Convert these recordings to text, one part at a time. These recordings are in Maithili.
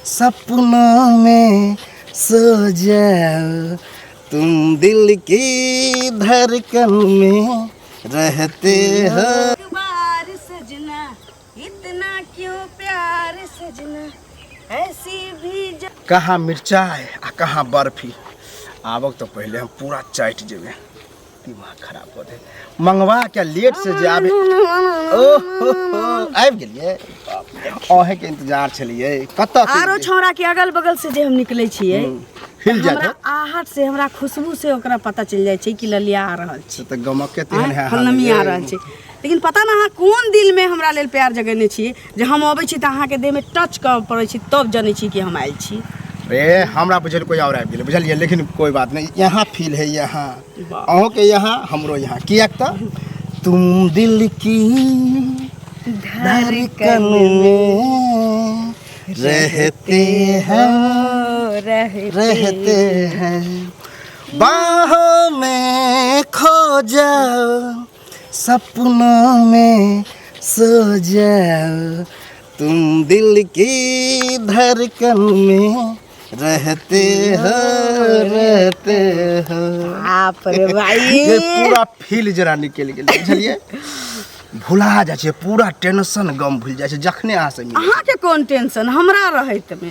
सपनों में सो जाओ, तुम दिल की धड़कन में रहते हो। एक बार सजना इतना क्यों प्यार सजना ऐसी भी कहाँ मिर्चाई आ कहाँ बर्फी। आबक तो पहले हम पूरा चाटि जेबै, दिमाग खराब कऽ दे। मंगवा के लेट से जे आबे। ओ हो हो, आबि गेलियै, अहें के इंतजार छलियै। कतऽ से आरो एलियै? छौड़ा के अगल बगल से जे हम निकलै छियै, हिल जाइत हमरा होत। आहट से, हमरा खुशबू से ओकरा पता चलि जाइ छै कि ललिया आ रहल छै। से तऽ गमक के तेहन है। फलनमी आ रहल छै। लेकिन पता ना अहाँ कोन दिल में हमरा लेल प्यार जगेने छियै जे हम अबै छी तऽ अहाँके देह में टच करऽ पड़ै छै, तब जनै छी कि हम आयल छी। ए, हमरा बुझल कोई और आबि गेलै, बुझलियै? लेकिन कोई बात नहीं, यहाँ फील है, यहाँ अहूँके यहाँ, हमरो यहाँ। किएक तऽ तुम दिल की धड़कन में रहते हैं, रहते हैं, बाहों में खो जाओ, सपनों में सो जाओ, तुम दिल की धड़कन में रहते हो, रहते हो। बाप रे भाई! ये पूरा फील जरा निकलि गेलै, बुझलियै? भुला जाइ छै पूरा टेंशन, गम भूल जाइ छै जखने अहाँ से मिलै। अहाँके कोन टेंशन हमरा रहैत में?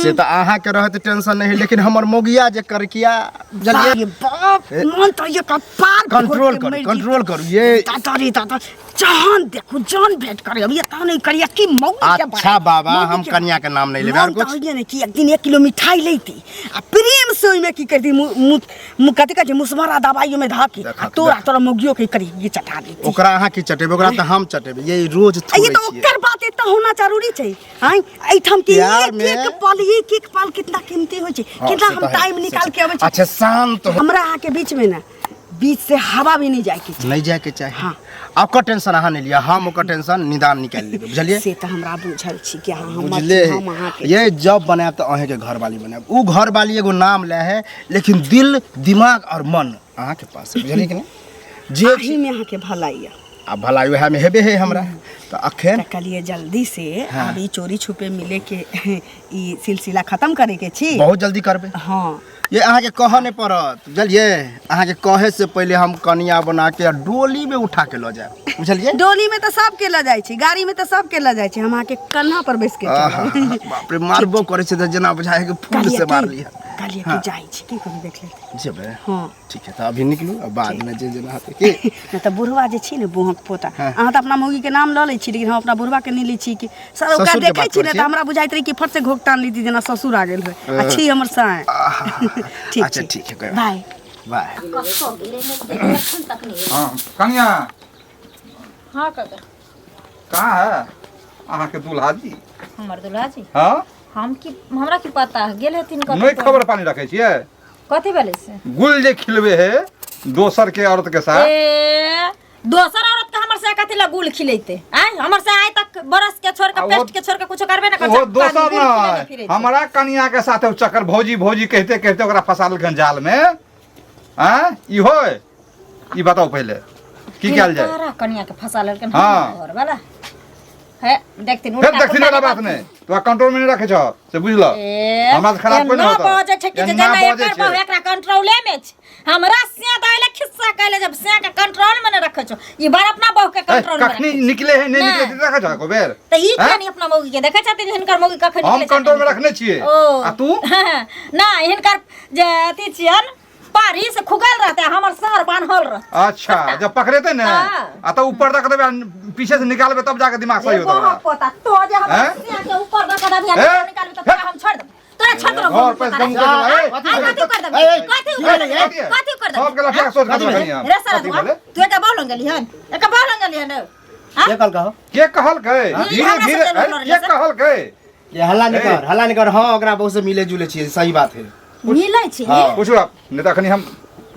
से तऽ अहाँके रहत टेंशन नहीं, लेकिन हमर मोगिया जे करकिया, बुझलियै? बाप रे बाप, मन तऽ ये कपार कंट्रोल करू, कंट्रोल करू ये। दादा रे दादा, जहन देखू जहन भेंट करे अब ये ता नहीं करिया कि मौगी के। अच्छा बाबा, हम कन्या के नाम नहीं लेबै और मन तऽ कुछ। होइए ने कि एक दिन 1 किलो मिठाई लैती आ प्रेम से ओहिमे की करती, कथी कहै छै, मुसमरा दवाई ओहिमे धऽ के आ तोरा तोरा मौगियो के करी ये चटा देती। ओकरा अहाँ की चटेबै? ओकरा तऽ हम चटेबै। ये रोज आ ये थोड़े तऽ छियै। ओकर बात एतऽ होना जरूरी छै। आँय, एहिठाम के प्यार एक में- एक पल, एक एक पल कितना कीमती होइ छै, हाँ, कितना से हम तऽ है, टाइम से निकाल तऽ- के अबै छी। अच्छा, शांत हो। हमरा अहाँके बीच में ने बीच से हवा भी नहीं जाए के चाही। नहीं जाए के चाही। हाँ। ओकर टेंशन अहाँ नहीं लिअ, हम ओकर टेंशन निदान निकालि लेबै, बुझलियै? से तऽ हमरा बुझल छी कि अहाँ हमर बुझले। छी, हम अहाँके। ये जब बनायब तऽ अहेंके घरवाली बनायब। उ घरवाली एगो नाम ले है, लेकिन दिल, दिमाग और मन अहाँके पास है, बुझलियै कि नहि? जे एही में अहाँके भलाई यऽ। आ भलाई वएह में हेबे है हमरा तऽ अखन। तऽ कहलियै जल्दी से हाँ। आब ई चोरी छुपे मिले के ई सिलसिला खत्म करे के छी। बहुत जल्दी करबै। हाँ। ये अहाँके कहऽ नहि पड़त, बुझलियै? अहाँके कहे से पहिले हम कनिया बना के आ डोली में उठा के लऽ जायब, बुझलियै? डोली में तऽ सबके लऽ जाइ छै, गाड़ी में तऽ सबके लऽ जाइ छै, हम अहाँके कन्हा पर बैस के आहा, चलब। बाप रे, मारबो करै छै तऽ जेना बुझाइ है कि फूल कहलियै से की- मारलियै। कहलियै कि हाँ। जाइ छी की कभी देख लेते। जेबै? हाँ। ठीक है, तऽ अभी निकलू आ बाद में जे जेना हेतै की। नहि तऽ बुढ़वा जे छी ने, बुहक पोता। हाँ। अहाँ तऽ अपना मौगी के नाम लऽ लै छी, लेकिन हम अपना बुढ़वा के नहि लै छी कि सर ओकरा ससुरके देखै बात छी ने करै तऽ छी? हमरा बुझाइत रहै कि फट से घोघ तान लीती जेना ससुर आ गेल होय आ छी हमर साँय। ठीक। अच्छा, छै। ठीक है, कोई बात बाय। बाय। हाँ कनिया। हाँ काका। कहाँ है अहाँके दूल्हा जी? हमर दुल्हा जी? हाँ। हम की, हमरा की पता, गेल हेथिन कतौ। नहि खबर पानी रखै छियै? कथी भेलै से? गुल जे खिलबे है दोसर के औरत के साथ। ए, दोसर औरत के हमर से कथी ला गुल खिलेते? आय, हमर से आइ तक बरस के छोड़ के आ पेस्ट के छोड़ के कुछो करबे ना कर। ओहो दोसर नहि, हमरा कनिया के साथ ओ चक्कर, भौजी भौजी कहते कहते ओकरा फंसा देलखिन जाल में। आँय, ई होय? ई बताउ पहिले की कयल जाय? तारा कनिया के फंसा लेलकन? हाँ। घर वाला है, देखथिन। फेर उल्टा देखथिन पुल्टा वाला बात नहीं, तोरा कंट्रोल में नहीं रखे छौ से बुझल। ए, हमरा से खराब कोई एना नहीं होता। बजै छै कि जे एना जेना बजै एकर छै। बहु एकरा कंट्रोले में छै। हमरा से दैले खिस्सा कहले जब से के कंट्रोल में नहीं रखे छौ, ई बार अपना बहु के ए, कंट्रोल में कखनी रखे छै। निकले है, नहीं नहि। निकले है, रखे छौ एको बेर? तऽ ई हैं? किया नहीं अपना मौगी के देखै छथिन, हिनकर मौगी कखन हम निकलै छै, कंट्रोल में नहि। रखने छियै। ओ। आ तू ना, हिनकर जे अथी छियन पारी से खुगल रहते, हमर सर बान्हल रहते। अच्छा, जब पकड़ेते ने हाँ। आ तो ऊपर तक देबे आ पीछे से निकालबे, तब जाके दिमाग सही होता। एगो पोता तो जे हमर हैं? सिया के ऊपर दऽ के देबही आ ए? निकालबी तऽ तोरा हम छोड़ देब, तोरा छोड़ देब। घर पर गम कर देबो, ए, कथी कर देब? ए, कथी की कर भेलै, देब? ए? कथी कर देब? सबके लफड़ा के सोच कर देबै हम। रे सारा कथी दुआ भेलै? तू एका बहु लंग गेली हन, एका बहु लंग गेली हन? हाँ? के कहल कहो? के कहलकै? धीरे हमरा धीरे से ए, लड़ल के से। कहलकै? ये हल्ला नहीं ए। कर, हल्ला नहीं कर। हाँ, ओकरा बहुत से मिले जुले छियै, सही बात है। मिलै छी? हाँ। पूछू आप नहीं तऽ अखनी हम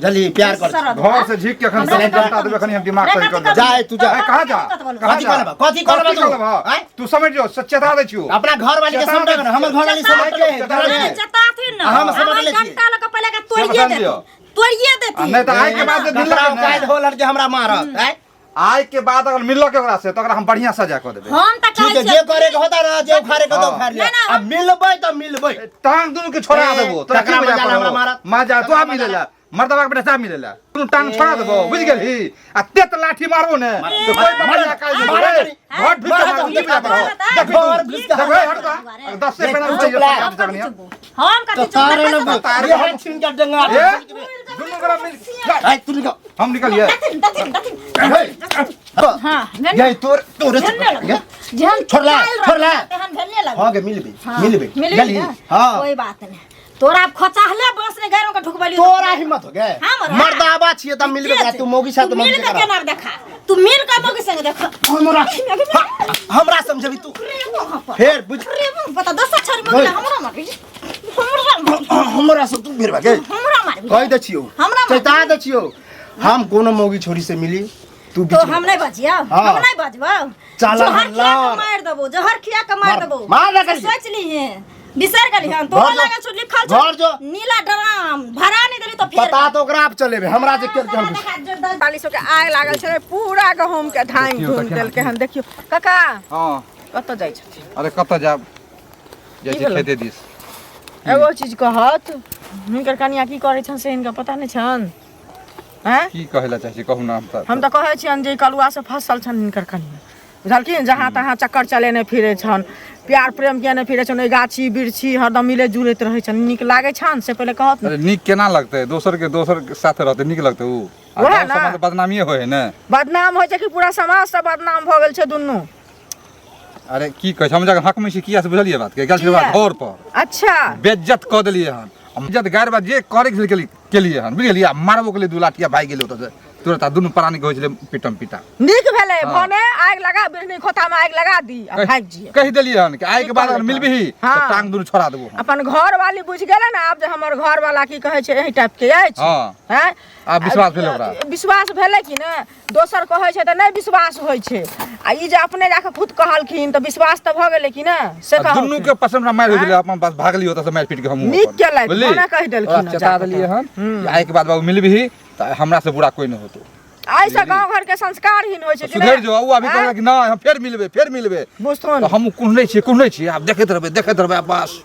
जल्दी प्यार कर। सारा घर से झीक के अखन हमरा सब से घंटा देबै, अखनी हम दिमाग सही कर देबै। जा तू जा। ए, कहाँ जा? कहाँ कथी जा? कहलबा? कथी कहलबा कथी तू? कहलबा? आँय? तू समझ जो, चेता दै छियौ। अपना घर वाली के चेता समझ दै न, हमर घर वाली समझ ले। चेता दै नहीं, चेताथिन न। हम समझ हम ले छियै। घंटा लऽ कऽ पहिले के तोड़िए से बता देथिन, दियौ। तोड़िए आ देथिन। नहि तऽ आइ के बाद जे दिन ककरा लगै ने औकात होल जे हमरा मारत? आँय? आइ के बाद अगर मिलल के ओकरा से त ओकरा हम बढ़िया सजा क देबै। हम त ठीक कहै है, छियै जे करे के होता ना, जे उखाड़े के होता हाँ। उखाड़ लिया। ना, ना, आ मिलबै त मिलबै। टांग दुनू के छोड़ा ए, देबो तोरा की तकरा मजा मजा पड़ो? हमरा मारत। मजा तो तकरा आ मजा मिलेला मर्दवा के बेटा मिलेला दुनू टांग छोड़ा देबो बुझ गेलही आ तेत लाठी मारबो ने तो कोई मार, बकरा काल मार, देबो मार, घर भीतर मार, मारबो, मार, की मजा पड़ो? मार, देखी घर तू। भीतर। देखो, ए, हट तो। 10 से पहले तू उठै चुप रह। हम कथी तो तारे न तारे ये हाथ छीन के डंगा ए, दुनू गोरा मिल जा, ए तू निकल हम निकलिए दथिन दथिन दथिन हां हां ये तोर तोरे जेहन छोड़ ला, छोड़ ला। तेहन भेलने लग हां गे मिलबे मिलबे मिलबी गेलही ना? हां कोई बात नहीं तोरा अब खोचाहले बस ने गैरों के ढुकबली तोरा हिम्मत हो गए हमरा? मर्दाबा छिए त मिलबे करा तू मौगी साथ तू मौगी मिल के करा केना देखा तू मिल के मौगी संग देखा हमरा हाँ, हमरा समझबी तू फेर बुझ पता दोसर छोरी मौगी हमरा मारबी हमरा मारबी हमरा से तू भिरबा गे हमरा मारबी कहि दै छियौ हमरा मारबी। चेता दै छियौ हम कोनो मौगी छोरी से मिली तू तो बीच में हम नहीं बजिया हाँ। हम नहीं बजबो चला जहर खिया के लड़। मार देबो जहर खिया के मार मार- देबो मार ना करी। सोच ली है बिसर गेली हम तोरा घर जो- लागल छौ लिखल छौ घर जो। नीला ड्राम भरा नहीं देली तो फिर पता तो ओकरा आप चलेबे हमरा जे केल के हम 40 के आग लागल छलै पूरा गहूम के धानि देखियौ, धुनि देखियौ। देलकै हन। देखियौ काका हां कतऽ जाइ छथिन? अरे कतऽ जाब जाइ की छी भेलौ? खेते दिस। एगो चीज कहत हिनकर कनिया की करै छनि से हिनका पता नहि छनि? आँय की कहै ला चाहै छी कहू ना हम तऽ हम तऽ कहै छियनि जे कलुआ से फसल छनि हिनकर कनिया बुझलखिन जहाँ तहाँ चक्कर चलेने फिरै छनि प्यार प्रेम केने फिरै छनि ओहि गाछी बिरछी हरदम मिलै जुलैत रहै छनि नीक लागै छनि से पहिले कहत ने। अरे नीक केना लगतै दोसर के दोसर के साथ रहतै नीक लगतै उ आ वएह गाँव ना। समाज बदनामिये होइ है ने। बदनाम होइ छै कि पूरा समाज से बदनाम भऽ गेल छै दुनू। अरे की कहै छै हम जगह हकमै छी किया से बुझलियै बात के गेल छलियै किया? घर पर अच्छा बेज्जत कऽ देलियै हन इज्जत गारि बात जे करे के छलै केलियै हन बुझलियै आ मारबो केलियै दू लाठिया भागि गेलै ओतऽ से तुरंत आ दुनू प्राणी के होइ छलै पिटम पिटा। नीक भेलै हाँ। भने आगि लगा बिढ़नी खोता में आगि लगा दी आ भागि जियै। कहि देलियै हन कि आइ के बाद अगर मिलबिही तऽ हाँ। टांग दुनू छोड़ा देबो हम। अपन घर वाली बुझि गेलै ने आब जे हमर घर वाला की कहै छै एहि टाइप के अछि। हाँ। हैं? आब विश्वास भेलै ओकरा। विश्वास भेलै कि ने? दोसर कहै छै तऽ नहि विश्वास होइ छै आ ई जे अपने जाके खुद कहलखिन तऽ विश्वास तऽ भऽ गेलै कि ने से आ कहू। दुनू के पसंद हमरा मारि होइ छलै अपन बस भागली ओतऽ से मारि पीट के हमहूँ नीक अपन। केलथि, बुझली? मना कहि देलखिन ओकरा हँ चेता जाकऽ देलियै तऽ। हन कि आइ के बाद बाबू मिलबिही तऽ हमरा से बुरा कोई नहि होतो। एहिसँ गाँव घर के संस्कारहीन होइ छै कि सुधरि जो उ अभी आँय? कहलक कि नहि हम फेर मिलबै फेर मिलबै बुझथुन। तऽ हमहूँ कुहनै छियै कुहनै छियै आब देखैत रहबै देखैत रहबै आ बस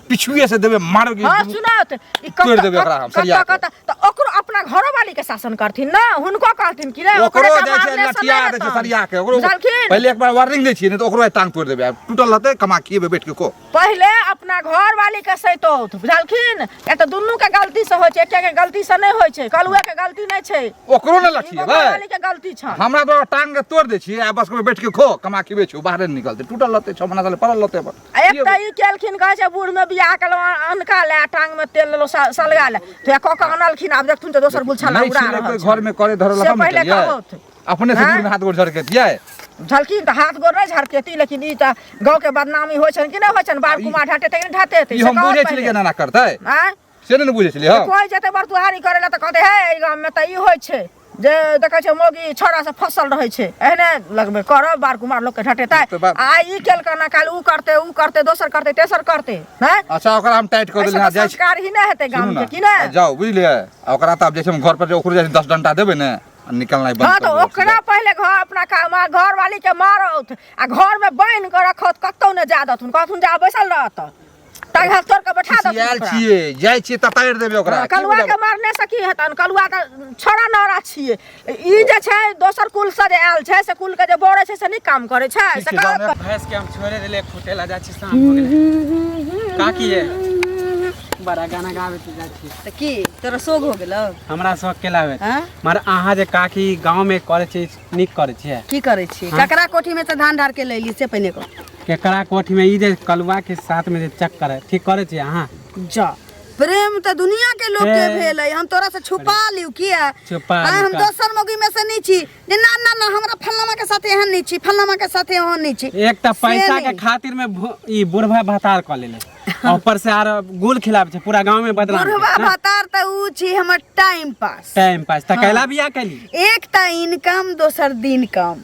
पिछुए से देबै मारबै हाँ सुनत ई तोड़ि देबै ओकरा हम सरिया कतऽ के। कतऽ तऽ ओकरो अपना घरो वाली के शासन करथिन ना हुनको कहथिन कि रे ओकरो ओकरे जाइ छै मारने से लठिया नहि दै छै हेतनि। सरिया के ओकरो बुझलखिन पहिले एक बार वार्निंग दै छियै नहि तऽ ओकरो आइ टांग तोड़ि देबै आब टूटल रहतै कमा खिएबै बैठ के को पहिले अपना घर वाली के सैतौथ बुझलखिन किया तऽ दुनू के गलती से होइ छै एके के गलती से नहि होइ छै कलुए के गलती नहि छै ओकरो ने हिनको लठिएबै घरवाली के गलती छनि। हमरा द्वारा टांग के तोड़ि दै छियै आ बस कहबै बैठ के खो कमा खिबै छियौ बाहरे नहि निकलतै टूटल रहतै 6 महीना साले पड़ल रहतै अपन आ एक तऽ ई केलखिन कहै छै बूढ़ में बियाह केलहुँ अनका ले टांग में तेल लेलहुँ सलगा ले तऽ कऽ कऽ अनलखिन आब देखथुन तऽ दोसर गुलछा नहि उड़ा छलै रहल कोइ छै। घर में करे धरल से हम पहिले केलियै कहौथ। अपने से आँय? बूढ़ में हाथ गोड़ झरकेतियै झलकिन तऽ हाथ गोड़ नहि झरकेती लेकिन ई तऽ गाँव के बदनामी होइ छनि कि नहि होइ छनि बाल कुमार ढाटे तऽ ढाटे ई हम बुझै छलियै केना एना करतै आँय से नहि ने बुझै छलियै हम कोइ जेतै बरतुहारी करै लए तऽ कहतै हे एहि गाममे तऽ ई होइ छै जे देखै छै मौगी छौड़ा से फसल रहै छै एहने लगबै करब बार कुमार लोकके ढटेतै तऽ बाप- आ ई केलकै ना काल्हि उ करतै उ करतै दोसर करतै तेसर करतै नहि अच्छा ओकरा हम टाइट कऽ एहिसँ देलियै तऽ जाइ छी संस्कार ही नहि हेतै सुनू गामके ने कि नहि आ जाउ बुझलियै आ ओकरा तऽ आब जाइ छै हम घर पर जे ओकरो जाइ छै 10 डंटा देबै ने आ निकलनाइ बंद हाँ कर तो देबै। ओकरा पहिले घर अपना घर वाली के मारौथ आ घर में बान्हि के रखौथ कतौ नहि जा देथुन कहथुन जा बैसल रहत टांग हाथ तोड़ के बैठा देथुन खिसियाल ओकरा। छियै जाइ छियै ततारि देबै ओकरा हाँ, की कलुआ बुझल? के मारने से की हेतन कलुआ तऽ छोड़ा नौरा छियै ई जे छै दोसर कुल से जे आयल छै से कुल के जे बड़े छै से नीक काम करै छै ठीक से छै, जाउ ने। भैंस के हम छोड़े देले खुटे ला जाइ छी शाम हो गेलै का किए बड़ा गाना गाबे त जाइ छी तऽ की तोरा शोग हो गेलौ? हमरा शौक के लाबे हाँ? मगर अहाँ जे काकी गाँव में करे छी नीक करे छियै की करे छी? ककरा कोठी में से धान ढार के लैली से पहिने कह। केकरा कोठी में ई जे कलुआ के साथ में जे चक्कर है ठीक करे छी अहाँ? जा प्रेम तऽ दुनिया के लोग के भेल है हम तोरा से छुपा लियौ किया? छुपा आँय, लियौ हम का? दोसर मौगी में से नहीं छी जे ना ना ना हमरा फल्लामा के साथे एहन नहीं छी फल्लामा के साथे ओहन नहीं छी। एक तऽ से पैसा के नहीं। खातिर में ई बुढ़वा भतार कऽ लेले ऊपर से आर गुल खिलाबै छै पूरा गांव में बदनाम बुढ़वा छै, ना? भतार तऽ ऊ छी हमर टाइम पास। टाइम पास तऽ कैला बियाह कैली? एक तऽ इनकम दोसर दिन कम।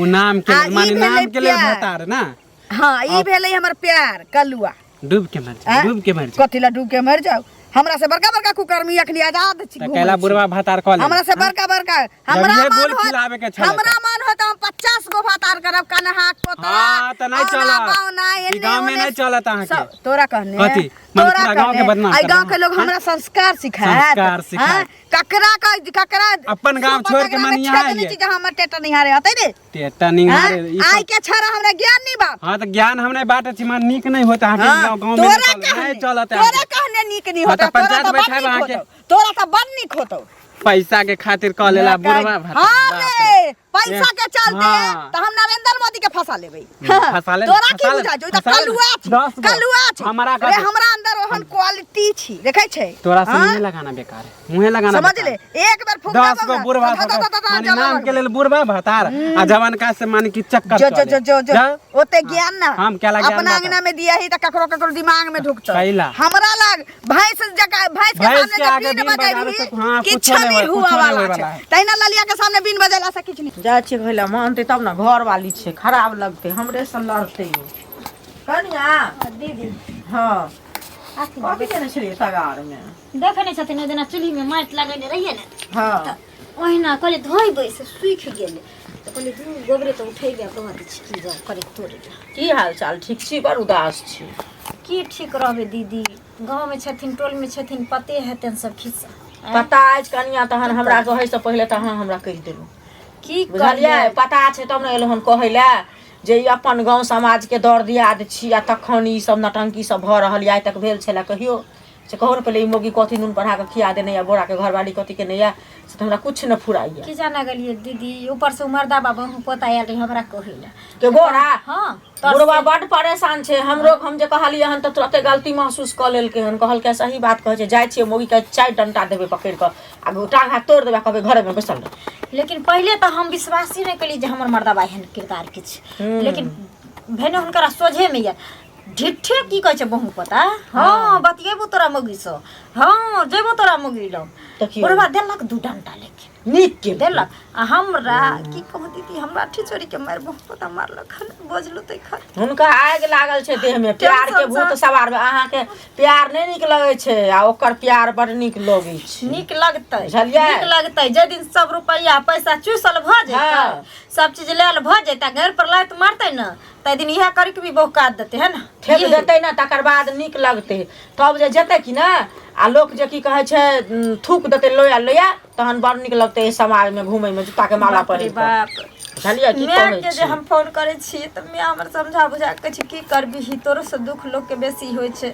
उ नाम के आ लेल, ई माने भेलै नाम के लेल प्यार। भतार ना? हाँ ई भेलै हमर प्यार कलुआ। डूब के मर जाओ, आँय? डूब के मर जाओ। कथी ला डूब के मर जाओ? हमरा से बड़का बड़का कुकर्मी अखनी आजाद छी तऽ घूमै कैला छी। बुढ़वा भातार कऽ ले हमरा से बड़का बड़का हमरा इहे मन बोल होत खिलाबे के छलै हमरा मन होत हम 50 गो भातार करब कन्हा कोतरा हाँ, तऽ नहि औना चलत। पाउना, ई एने गाँवमे ओने नहि चलत अहाँके। सब तोरा कहने कथी? मने तोरा पूरा गाँवके कहने। बदनाम एहि करबै गाँव के लोग हमरा संस्कार सिखायत संस्कार सिखायत। हाँ? ककरा ककरा अपन गाँव छोड़ के मने मनिया आइए। छी जे हमर टेटर निहारे हतै रे टेटा निहारे हाँ? ई आइ सब के छड़ा हमरा ज्ञान नहीं बा हाँ तऽ ज्ञान हम नहि बाँटै छी माने नीक नहि होत अहाँके हाँ, गाँव गाँवमे तोरा नहि चलत कहने नहि चलत तोरा अहाँके कहने नीक नहीं हाँ, होता तऽ पंचायत तोरा तऽ बड़ बैठायब नीक अहाँके। होतौ तोरा तऽ बड़ नीक होतौ पैसा के खातिर कऽ लेला बुढ़वा भातार हाँ बाप रे। रे पैसा के चलते हाँ। तऽ हम नरेंद्र मोदी के फंसा लेबै फंसा ले तोरा की फंसा ले, बुझा जो तऽ फंसा ले। कलुआ छी 10 गो। कलुआ छी हमरा रे कथी? हमरा अंदर ओहन क्वालिटी छी देखै छै तोरा से हाँ? मुँहे लगाना बेकार है मुँहे लगाना समझ बेकार ले है। एक बेर फूक 10 देबौ गो ना, बुढ़वा तऽ सब तऽ तऽ माने जलऽ नाम के लगबै। लेल बुढ़वा भतार आ जवानका से माने कि चक्कर जो जो चले। जो जो जो जा। ओते ज्ञान ना हम केला ज्ञान अपना बाटब। अंगना में दिया ही त ककरो ककरो दिमाग में ढुकतो कैला। हमरा लग भैंस जका भैंस के भैंस सामने के जब आगे बीन बीन बजाबे बजेबही तऽ हाँ, किछो कुछो नहीं नहीं होय- हुआ कुछो नहीं वाला होय छै वाला है। तहिना ललिया के सामने बीन बजेला से किछु नहीं जाइ छियै घैला मानतै तब ने घरवाली छै खराब लगतै हमरे से लड़तै ओ। कनिया दीदी हँ अथी कथी केने छलियै तगारमे देखै नहि छथिन ओहि दिना चूल्हीमे माटि लगेने रहियै ने हँ ओहिना कहलियै धोइबै से सूखि गेलै तऽ कहलियै दू गोबरे तऽ उठेबै आ रहऽ दै छी की जाउ करे तोड़े लए। की हाल चाल ठीक छी बड़ उदास छी की ठीक रहबै दीदी गाँवमे छथिन टोलमे छथिन पते हेतनि सब खिस्सा आँय? पता अछि कनिया तहन हमरा कहैसँ पहिले तऽ अहाँ हमरा कहि देलहुँ की बुझलियै करियै पता छै तब ने एलहुँ हन कहै लए जे ई अपन गाँव समाजके दर दियाद छी आ तखन ई सब नटंकी सब भऽ रहल यऽ आइ तक भेल छलै कहियो से कहू ने पहिले ई मौगी कथी नून पढ़ा कऽ खिया देने यऽ बोराके घरवाली कथी केने यऽ से तऽ हमरा किछु नहि फुराइए की जाना गेलियै दीदी ऊपर से मर्दा बाबा पोता आयल रहे हमरा कहै लए के बोरा हँ तर बुढ़वा बड्ड परेशान छै हमरो हम जे कहलियै हन तऽ तुरते गलती महसूस कऽ लेलकै हन कहलकै सही बात कहै छै जाइ छियै मौगीके चारि डंटा देबै पकड़ि कऽ आ टांग हाथ तोड़ि देबै आ कहबै घरेमे बैसल रह लेकिन पहिले तऽ हम विश्वास ही नहि केलियै जे हमर मर्दबा एहन किरदार के छै लेकिन भेने हुनकरा सोझेमे यऽ ढिठे की कहै छै बहु पता हँ बतियेबो तोरा मौगीसँ हँ जेबो तोरा मौगी लग देखियौ। बुढ़वा देलक दू डंटा लेकिन नीक के देलक आ हमरा की कहू दीदी हमरा ठिचोरी के मारि बहु पता मारलक हन बजलू तै खातिर हुनका आगि लागल छै देह में प्यार के भूत सवार में अहाँके प्यार नहि नीक लगै छै आ ओकर प्यार बड़ नीक लगै छै नीक लगतै बुझलियै? नीक लगतै जाहि दिन सब रुपैआ पैसा चूसल भऽ जेतै हँ। सब चीज लेल भऽ जेतै घर पर लात मारतै ने ताहि दिन इएह करके भी बहुकात देतै है ने ठेक देतै ने तकर बाद नीक लगतै तब जे जेतै कि ने आ लोक जे की कहै छै थूक देतै लोया लोया तहन बड़ नीक लगतै एहि समाजमे घूमैमे जूताके माला बाप रे पहिर कऽ बाप बुझलियै की माय कहै के जे छी हम फोन करै छियै तऽ माय हमर समझा बुझा कऽ कहै छै की करबिही तोरो से दुख लोकके बेसी होइ छै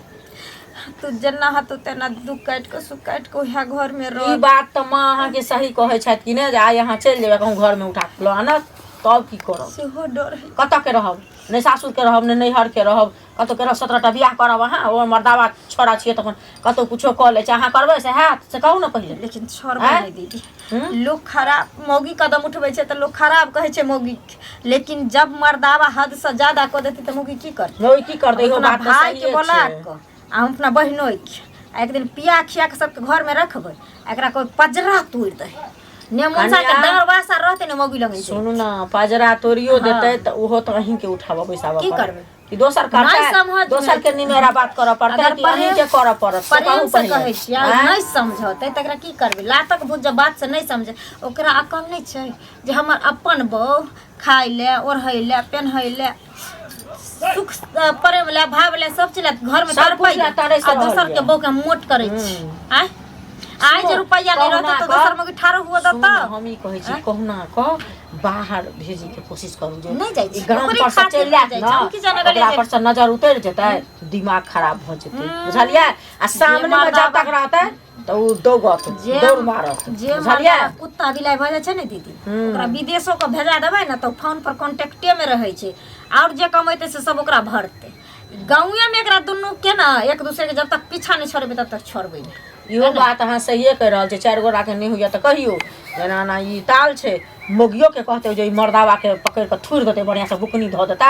तू जेना हेतौ तेना दुख काटि कऽ सुख काटि कऽ उएह घरमे ई रह बात तऽ माँ अहाँके सही कहै छथि कि नहि जे आइ अहाँ चलि जेबै कहूँ घरमे उठा कऽ लऽ आनत तब की करब सेहो डर हइ कतऽ के रहब नहि सासुरके रहब नहि नैहरके रहब कतौ के रहब 17टा बियाह करब अहाँ ओ मर्दाबा छोड़ा छियै तखन कतौ कुछो कऽ लै छै अहाँ करबै से हैत से कहू ने पहिले लेकिन छोड़बै आँय? नहि दीदी हूँ? लोक खराब मौगी कदम उठबै छै तऽ लोक खराब कहै छै मौगी के। लेकिन जब मर्दावा हद से ज्यादा कऽ देतै तऽ मौगी की करतै मौगी की करतै इहो अपना बात तऽ भाई के सहिए बोला छै कऽ आ हम अपना बहिनोइके आ एक दिन पिया खिया के सबके घरमे रखबै आ एकरा कोइ पजरा तोड़ि दै नेमुनसा के कनिया- दरवाजा रहतै ने मौगी लग सुनू ने पजरा तोड़ियो देतै तऽ ओहो तऽ अहींके उठाबऽ बैसाबऽ की पड़त। करबै? कि दोसर नहि करतै समझ दोसर के निमेरा बात करऽ पड़तै अगर कि अहीं के करऽ पड़त से कहू प्रेम से पहिले कहै छियै आ आँय? नहि समझतै तऽ एकरा की करबै लातक भूत जब बात से नहि समझे ओकरा अकल नहि छै जे हमर अपन बहू खाय लए ओढ़ै लए पेन्है लए सुख प्रेम लए भाव लए सब चीज लए घरमे सब तड़पै कुछ लए तरसि आ रहल दोसर के यऽ। बहू के हम मोट करै छी आँय आइ जे रुपैआ नहि रहतै तऽ कहुना दोसर कऽ- मौगी ठाढ़ो हुअ सुनू देतौ ने, हम ई कहै छी कहुना कऽ बाहर भेजै के कोशिश करू जे नहि जाइ छी। ई गाम ओकरे पर से खातिर चलि नहि जायत जाइ ने छी। हम की जाने गेलियै ओकरा जे- पर से नजर उतरि जेतै दिमाग खराब भऽ जेतै बुझलियै आ सामने मे जब तक रहतै तऽ ओ दौगत जे दौड़ मारत जे बुझलियै मर्दाबा कुत्ता बिलाइ भऽ जाइ छै ने दीदी ओकरा विदेशो के भेजा देबै ने तऽ फोन पर कॉन्टेक्टे मे रहै छै आओर जे कमेतै से सब ओकरा भरतै गाँवे मे एकरा दुनू के ने एक दूसरे के जब तक पीछा नहि छोड़बै तब तक छोड़बै नहि इहो बात अहाँ सहिए कहि रहल छी चारि गोटाके नहि होइए तऽ कहियौ एना एना ई ताल छै मौगियोके कहतै जे ई मर्दाबाके पकड़ि कऽ थुरि देतै बढ़िआँसँ बुकनी धऽ देतै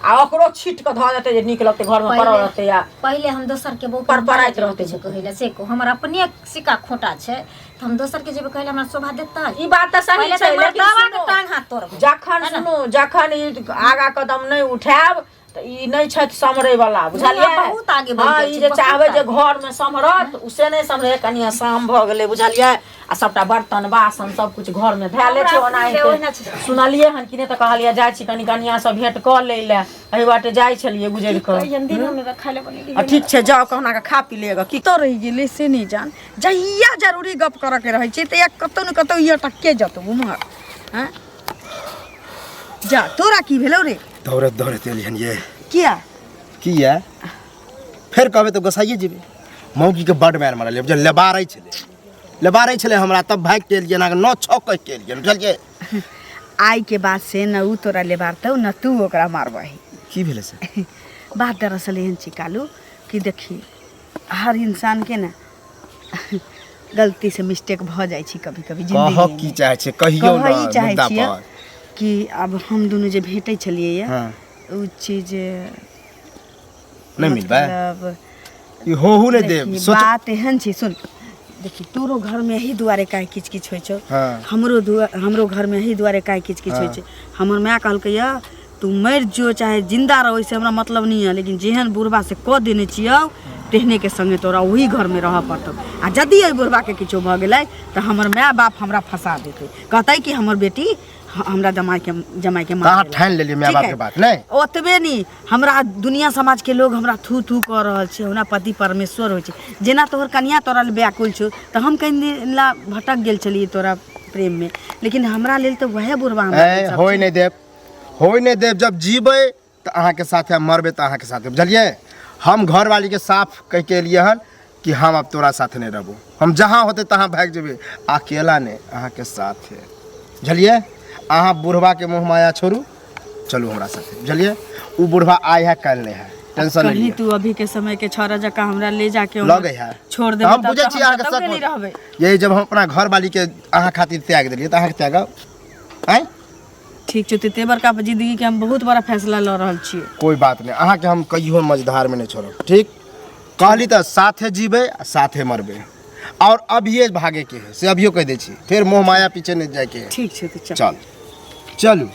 आ ओकरो छीट कऽ धऽ देतै जे नीक लगतै घरमे पड़ल रहतै आ पहिले हम दोसर के बहू परपराइत रहतै छै कहै लए से कहू हमर अपने सिक्का खोटा छै तऽ हम दोसर के जेबै कहै लए हमरा शोभा देतै ई बात तऽ सही पहिले छै तऽ लेकिन मर्दावा के सुनू, टांग हाथ तोड़बै जखन सुनू जखन ई आगा कदम नहि उठायब तऽ ई नहि छथि सम्हरै वाला, बुझलियै? बहुत आगे बढ़ि हँ, गेल ई छै, जे बहुत चाहबै जे आगे। घरमे सम्हरत, उ से नहि सम्हरै। कनिया शाम भऽ गेलै, बुझलियै? आ सबटा बर्तन बासन सब कुछ घरमे धएले छै। हमरा ओना अपने ओहिना छै। सुनलियै हन कि नहि, तऽ कहलियै जाइ छी कनि कनियासँ भेँट कऽ लै लए, एहि बाटे जाइ छलियै गुजरि कऽ। कहियन दिन हम खाय ले बनेली। आ ठीक छै, जाउ, कहुना कऽ खा पी लेगा की। कतऽ रहि गेलै से नहि जान। जहिया जरूरी गप करऽके रहै छै तऽ कतहु ने कतहु ई अटके जतौ उम्हर। आँय जा, तोरा की भेलौ रे? दौड़ैत दौड़ैत एलियन ये। किया? किया फेर कहबै तऽ गोसाइए जेबै। मौगीके बड्ड मारि मारलियै, बुझल? लेबारै छलै, लेबारै छलै हमरा, तब भागि के एलियै, एना 9 6 कहि के एलियै, बुझलियै? आइ के बाद से न उ तोरा लेबारतौ न तू ओकरा मारबही। की भेलै से? बात दरअसल एहन छै कालू कि देखी, हर इंसान के ने गलती से मिस्टेक भऽ जाइ छै कभी कभी कहऽ जिंदगी की चाहै छै, कहियौ कहऽ ने ई चाहै मुद्दा छियै पर। कि आब हम दुनू जे भेटै छलियै ये, हँ उ चीज नहि मिलबै। मतलब ई होहू नहि देब। देखी, सोच बात एहन छै, सुन, देखी, तोरो घरमे एही दुआरे काहे किच किच होइ छौ। हँ। हमरो घरमे एही दुआरे काहे किच किच होइ हँ। छै। हमर माय कहलकै यऽ, तू मरि जो चाहे जिंदा रह, ओहिसँ हमरा मतलब नहि यऽ, लेकिन जेहन बुढ़बा से कऽ देने छियौ तेहने के संगे तोरा ओही घरमे रहऽ पड़तौ। आ यदि एहि बुढ़बाके किछो भऽ गेलै तऽ हमर माय बाप हमरा फंसा देतै, कहतै कि हमर बेटी हमरा जमाइके जमाइके तऽ मार अहाँ देलक। ठानि लेलियै माय ठीक बापके है? बात नहि? ओतबे नहि, हमरा दुनिया समाजके लोग हमरा थू थू कऽ रहल छै। हमरा पति परमेश्वर होइ छै। जेना तोहर कनिया तोरा लेल व्याकुल छौ, तऽ हम कनि दिन ला भटक गेल छलियै तोरा प्रेममे, लेकिन हमरा लेल तऽ वएह बुढ़बा हमरा लेल ए सब होय छै। नहि देब, होय नहि देब। जब जीबै तऽ अहाँके साथे आ मरबै तऽ अहाँके साथे, बुझलियै? हम घरवालीके साफ कहि के एलियै हन कि हम आब तोरा साथे नहि रहबो। हम जहाँ होतै तहाँ भागि जेबै, अकेला नहि, अहाँके साथे, बुझलियै? अहाँ बुढ़बाके मोह माया छोड़ू, चलू हमरा साथे, बुझलियै? ओ बुढ़बा आइ है काल्हि नहि है, टेंशन नहीं कहीं लिअ। तू अभी के समय के छौड़ा जकाँ हमरा ले जाके लऽ गई है छोड़ तऽ देबै हम तब बुझै तऽ छी हम अहाँके कतौ शक के नहि रहबै। यही जब हम अपना घरवाली के अहाँ खातिर त्याग देलियै तऽ अहाँके त्यागब आँय? ठीक छौ, तऽ बड़का जिंदगी के हम बहुत बड़ा फैसला लऽ रहल छियै। कोई बात नहीं, अहाँके हम कहियो मझधार में नहीं छोड़ब। ठीक कहली तऽ साथे जीबै आ साथे मरबै, और अभिये भागे के है से अभियो कह दै छी, फिर मोह माया पीछे नहीं जाए के है। ठीक छै, तऽ चल। चल चलू।